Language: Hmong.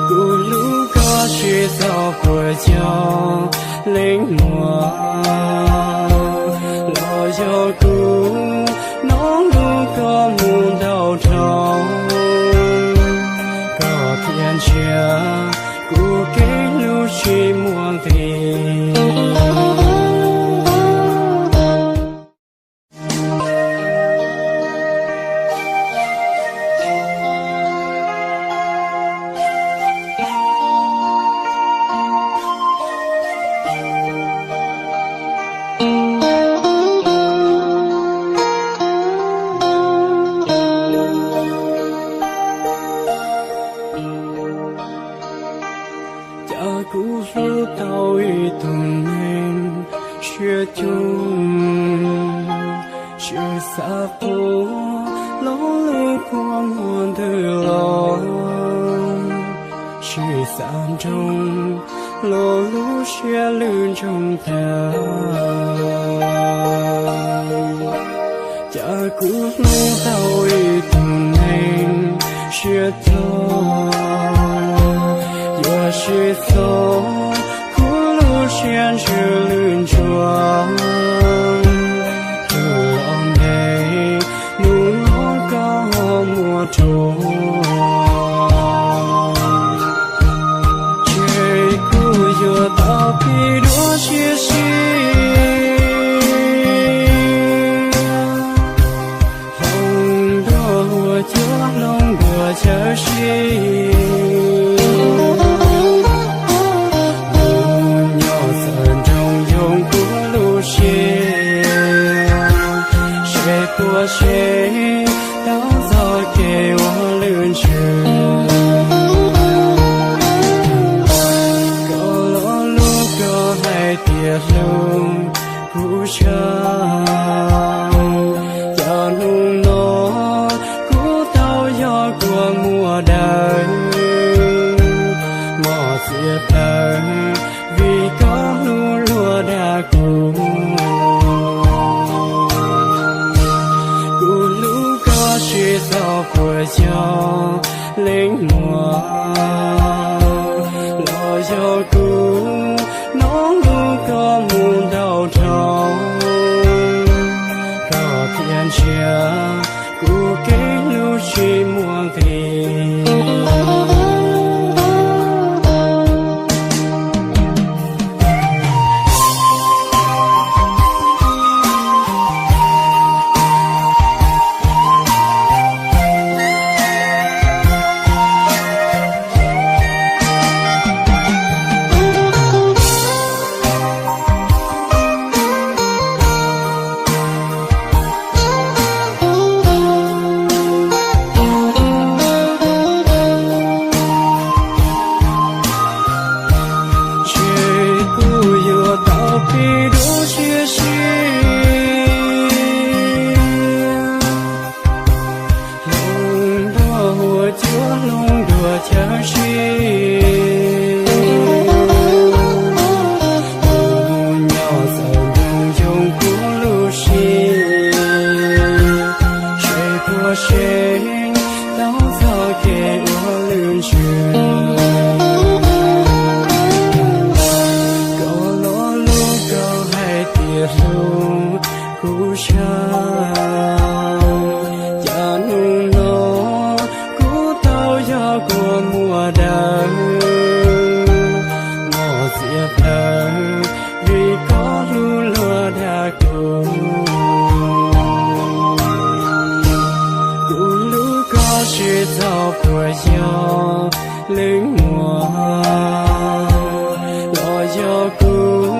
Kuv hlub koj tsis txog puas yog leej muam, los yog kuv hnov lus koj mus ntau dhau, koj thiaj ntsia kuv kev hlub tsis muaj nqis. Cas kuv hlub tau ib tug neeg siab cuag, tsis xav qhuas lo lus kua muag ntws los, tsis xav nroo lo lub siab lwj ntsoog tag. Cas kuv hlub tau ib tug neeg siab tog, yuav sib txog kuv lub siab ntsws lwj ntsuag, tus los ntev hnub no koj ho muaj rua. Ces kuv yuav tau pib dua siab siab, hloov dua huab cua hloov dua chaw sib. Tus nyob txawm nroo yoog kuv lub siab, seb puas seb tau txoj kev ua lwj ntsws. Koj lo lus koj hais tias hlub kuv tshaj, cas hnub no kuv tau yog kua muag dawb, mos txias plaws vim koj hlub luag dag kuv. Kuv hlub koj tsis txog puas yog leej muam, los yog kuv hnov lus koj mus ntau dhau, koj thiaj ntsia kuv kev hlub tsis muaj nqis. Ces kuv yuav tau pib dua siab siab, hloov dua huab cua hloov dua chaw sib. Tus nyob txawm nroo yoog kuv lub siab, seb puas seb tau txoj kev ua lwj ntsws. Koj lo lus koj hais tias hlub kuv tshaj, cas hnub no kuv tau yog kua muag dawb, mos txias plaws vim koj hlub luag dag kuv. Kuv hlub koj tsis txog puas yog leej muam, los yog kuv